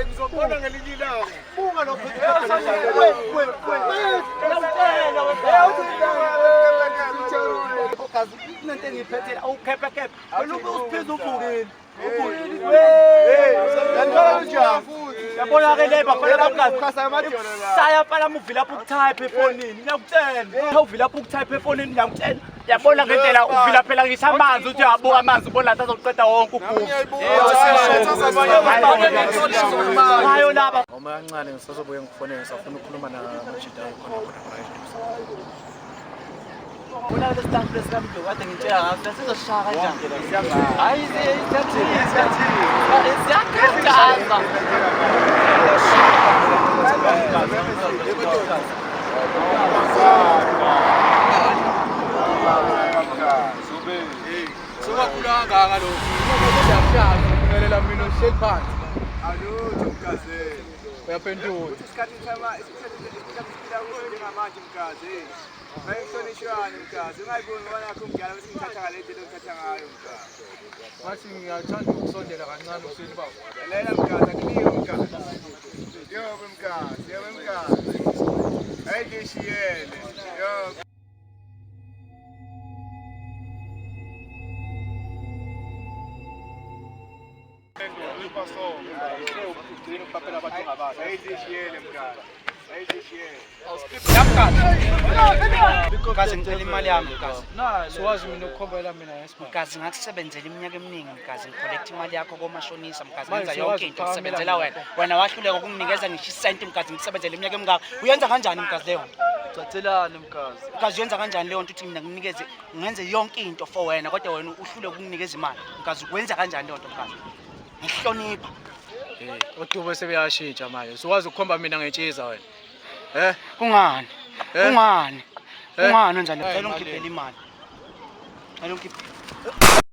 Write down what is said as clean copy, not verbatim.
Ngizobona ngelinye ilanga. Kunento engiyiphethele awukhephekhephe wena ube usiphiza uvukile. Yabona ke le bafana bamkazi. Saya fana uvilapha ukutype efonini. Ngiyakutshela. Uvilapha ukutype efonini, ngiyakutshela. Yabona ngendlela uvila phela ngisho amanzi, uthi uyabuka amanzi, ubona la azoqeda wonke ugugu. Hayo laba. Noma kancane ngisazobuye ngikufonele, ngisafuna ukukhuluma namajita khona khona manje. Bona le stamp lesamdo kade ngitshela ngaso, sizoshaya kanjani? Hayi, siyathini, siyathini. Siyakhathaza. Sokakhulu kangaka lo. Siyashaya, ngibingelela mina uhleli phansi. Alutho mgazi. Uyaphendula. Isikhathi sama isikhathi esiphila kuso njengamanje mgazi. Bayihlonishwane mgazi. Ungayiboni ngoba nakho umdala bese ngithatha ngale ndlela ongithatha ngayo mgazi. Ngathi ngiyathanda ukusondela kancane usini baba. Lalela mgazi, akuliwe mgazi. Yobe mgazi, yobe mgazi. Ayidishiyele. Yobe. Ayidishiyele mgazi. Ayidishiyele. Mkazi, ngicela imali yami mkazi. Siwazi mina ukukhombela mina ngesibhamu. Mkazi, ngakusebenzela iminyaka eminingi mkazi, ngicollect imali yakho komashonisa mkazi, Manje ngenza siwazi yonke into, ukuphakamela ngisebenzela mina. wena. Wena wahluleka ukunginikeza ngisho isenti mkazi, ngikusebenzela iminyaka emingaka. Uyenza kanjani mkazi leyo nto? Cathelani mkazi. Mkazi, uyenza kanjani leyo nto ukuthi mina nginikeze, ngenze yonke into for wena, kodwa wena uhluleke ukunginikeza imali? Mkazi, ukwenza kanjani leyo nto mkazi? Ngihlonipha. Eh, odubo sebeyashintsha manje. Siwazi ukukhomba mina ngentshiza wena. Eh? Kungani? Eh? Kungani? Eh? Kungani njalo? Eh, Cela imali ungikhiphele imali. Cela ungikhiphele.